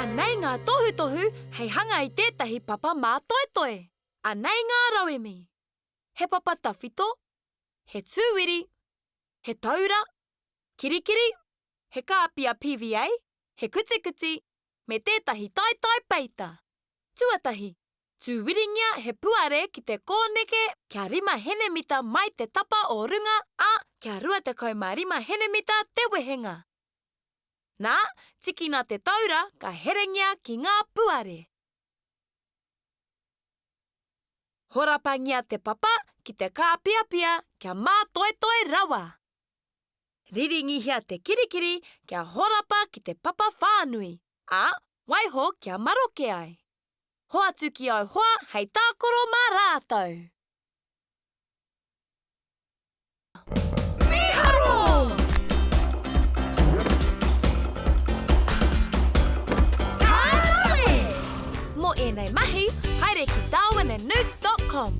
Anei ngā tohutohu hei hanga i tētahi papa mātoetoe. Anei ngā rauemi. He papa tawhito, he tūwiri, he taura, kirikiri, he kāpia PVA, he kutikuti, me tētahi taetae peita. Tuatahi, tūwiringia he puare ki te kōneke kia rima henemita mai te tapa o runga, ā, kia 25 henemita te wehenga. Nā, tikina te taura ka herengia ki ngā puare. Horapangia te papa ki te kāpiapia kia mātoetoe rawa. Riringihia te kirikiri kia horapa ki te papa whānui, ā, waiho kia maroke ai. Hoatu ki au hoa hei tākaro mā rātou. Mīharo! Ka rawe! Mō ēnei mahi, haere ki darwinandnewts dot com.